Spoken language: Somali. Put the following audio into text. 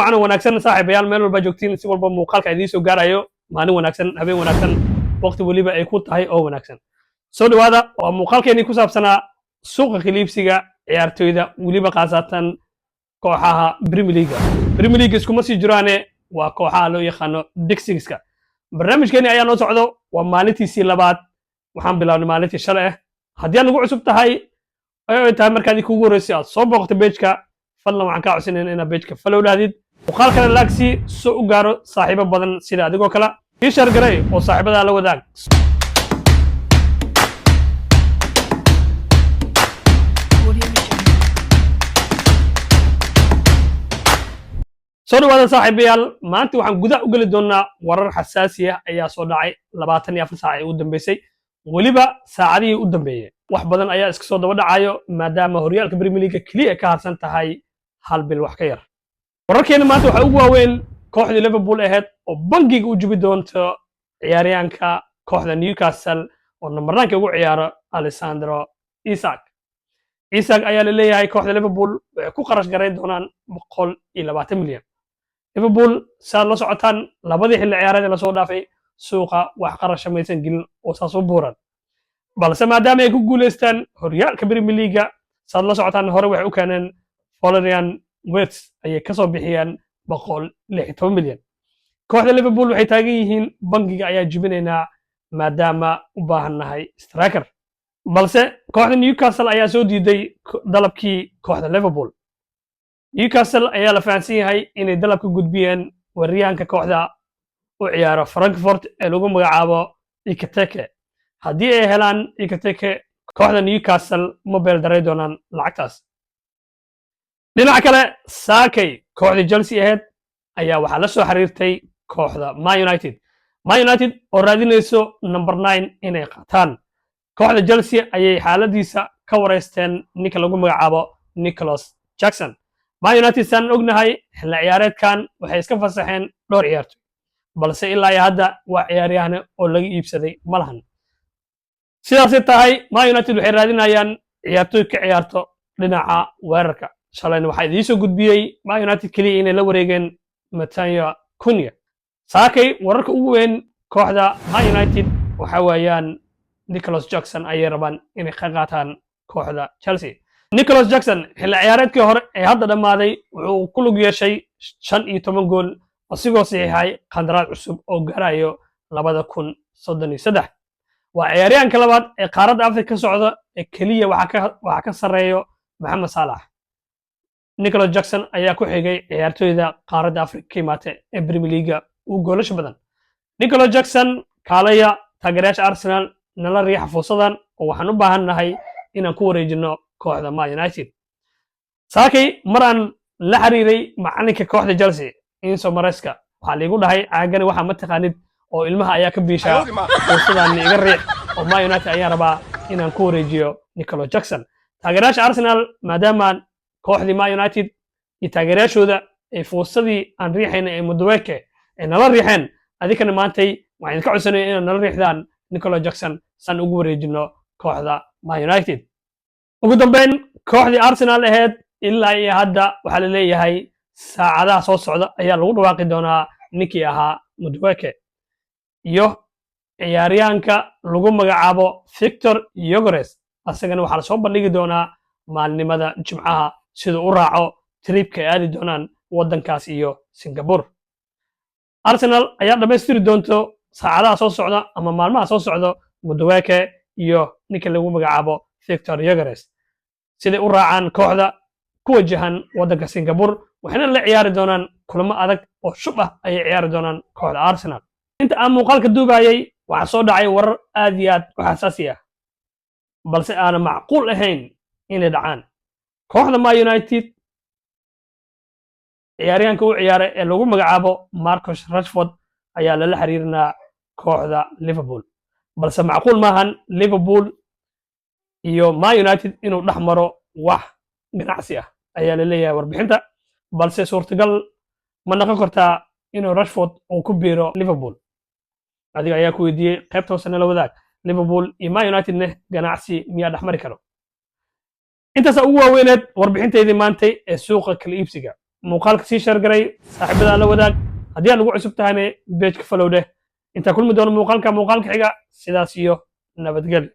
Wacan oo wanaagsan, saaxiibayaal, meel walba joogtiin, si walba muuqaalka idiin soo gaarayo. Maalin wanaagsan, habeen wanaagsan, waqti weliba ay ku tahay oo wanaagsan. Soo dhawaada. Waa muuqaalkeenii ku saabsanaa suuqa kala iibsiga ciyaartoyda, weliba khaasatan kooxaha Premier League. Premier League iskuma sii jiraane, waa kooxaha loo yaqaano Big Sixka. Barnaamijkeeni ayaa noo socdo, waa maalintiisii labaad. Waxaan bilownay maalintii shalay ah. Haddii aad nagu cusub tahay oo ay tahay markaadii kugu horreysay aad soo booqto page-ka, fadlan waxaan kaa codsanayna inaad page-ka follow dhahdid, muuqaalkana like-sii soo u gaaro saaxiibo badan sida adigoo kale. Ii share garay oo saaxiibadaa la wadaag. Audio Jungle. Soo dhawaada, saaxiibayaal. Maanta waxaan gudaha u geli doonaa warar xasaasi ah ayaa soo dhacay 24 saac ee u dambeysay, weliba saacadihii u dambeeyey. Wax badan ayaa iska soo daba dhacayo, maadaama horyaalka Premier League keliya ka harsan tahay hal bil wax ka yar. Wararkeena maanta waxaa ugu waaweyn kooxdii Liverpool ahayd oo bangiga u jubi doonto ciyaaryahanka kooxda Newcastle oo number 9-ka ugu ciyaaro, Alexandro Isak. Isak ayaa la leeyahay kooxda Liverpool waxay ku qarash garayn doonaan 120 milyan. Liverpool, saad la socotaan, labadii xilli ciyaareed ee lasoo dhaafay suuqa wax qarasha maysan gelin oo saas u buuran, balse maadaama ay ku guuleystaan horyaalka Premier League, saad la socotaan, hore waxay u keeneen Florian Wirtz, ayay kasoo bixiyeen 116 milyan. Kooxda Liverpool waxay taagan yihiin bangiga ayaa jibinaynaa, maadaama u baahan nahay striker, balse kooxda Newcastle ayaa soo diiday dalabkii kooxda Liverpool. Newcastle ayaa la fahansan yahay inay dalabka gudbiyeen weeraryahanka kooxda u ciyaaro Frankfurt ee lagu magacaabo Ekitike. Haddii ay helaan Ekitike, kooxda Newcastle ma beeldaray doonaan lacagtaas. Dhinaca kale, saakay kooxda Chelsea ahayd ayaa waxaa la soo xiriirtay kooxda Man United, Man United oo raadinayso number 9 inay qaataan. Kooxda Chelsea ayay xaaladiisa ka wareysteen ninka lagu magacaabo Nicholas Jackson. Man United, saan ognahay, xilli ciyaareedkan waxay iska fasaxeen dhowr ciyaartoy, balse ilaa iyo hadda waa ciyaaryahane oo laga iibsaday ma lahan. Sidaasay tahay, Man United waxay raadinayaan ciyaartoy ka ciyaarto dhinaca weerarka. Shalayna waxaa idiin soo gudbiyey Man United keliya inay la wareegeen Matheus Cunha. Saakay wararka ugu weyn kooxda Man United waxa weeyaan Nicholas Jackson ayay rabaan inay ka qaataan kooxda Chelsea. Nicholas Jackson xilli ciyaareedkii hore ee hadda dhammaaday wuxuu ku lug yeeshay 15 gool, asigoo saxiixay qandaraad cusub oo gaarayo 2033. Waa ciyaaryahanka labaad ee qaaradda Afrika ka socda ee keliya waxaa ka sarreeyo Maxamed Saalax. Nicholas Jackson ayaa ku xigay ciyaartoyda qaaradda Afrika ka imaatay ee Premier League ugu goolasha badan. Nicholas Jackson, kaalaya taageerayaasha Arsenal, nala riixa fursadan oo waxaan u baahan nahay inaan ku wareejino kooxda Man United. Saakay mar aan la xiriiray macalinka kooxda Chelsea, Enzo Maresca, waxaa liigu dhahay: "Caagani waxaa ma taqaanid oo ilmaha ayaa ka biishaa. Fursadan iga riix oo Man United ayaan rabaa inaan ku wareejiyo Nicholas Jackson." Taageerayaasha Arsenal, maadaama kooxdii Man United iyo taageerayaashooda ay fursadii aan riixayna ee Madueke ay nala riixeen, adinkana maantay waxaan idinka codsanaya inaad nala riixdaan Nicholas Jackson san ugu wareejino kooxda Man United. Ugu dambeyn, kooxdii Arsenal ahayd ilaa iyo hadda waxaa la leeyahay saacadaha soo socda ayaa lagu dhawaaqi doonaa ninkii ahaa Madueke iyo ciyaaryahanka lagu magacaabo Victor Gyökeres. Asagana waxaa lasoo bandhigi doonaa maalinimada Jimcaha, siduu u raaco trip-ka ay aadi doonaan waddankaas iyo Singapore. Arsenal ayaa dhammaystiri doonto saacadaha soo socda ama maalmaha soo socda Madueke iyo ninka lagu magacaabo Victor Gyökeres, siday u raacaan kooxda ku wajahan waddanka Singapore, waxayna la ciyaari doonaan kulamo adag oo shub ah ayay ciyaari doonaan kooxda Arsenal. Inta aan muuqaalka duubayay waxaa soo dhacay warar aad iyo aad u xasaasi ah, balse aanan macquul ahayn inay dhacaan. Kooxda Man United ciyaaryahanka u ciyaaray ee lagu magacaabo Marcus Rashford ayaa lala xiriirinaa kooxda Liverpool, balse macquul maahan Liverpool iyo Man United inuu dhex maro wax ganacsi ah, ayaa la leeyahay warbixinta. Balse suurtagal ma noqon kartaa inuu Rashford uu ku biiro Liverpool? Adiga ayaa ku weydiiyey, qaybta hoose nala wadaag. Liverpool iyo Man Unitedne ganacsi miyaa dhex mari karo? Intaasa ugu waaweyneed warbixintaydii maantay ee suuqa kala iibsiga. Muuqaalka sii share garay, saaxiibadaa la wadaag. Haddii aad ugu cusub tahayna, page-ka follow dheh. Intaa kulmi doono muuqaalka xiga, sidaas iyo nabadgelyo.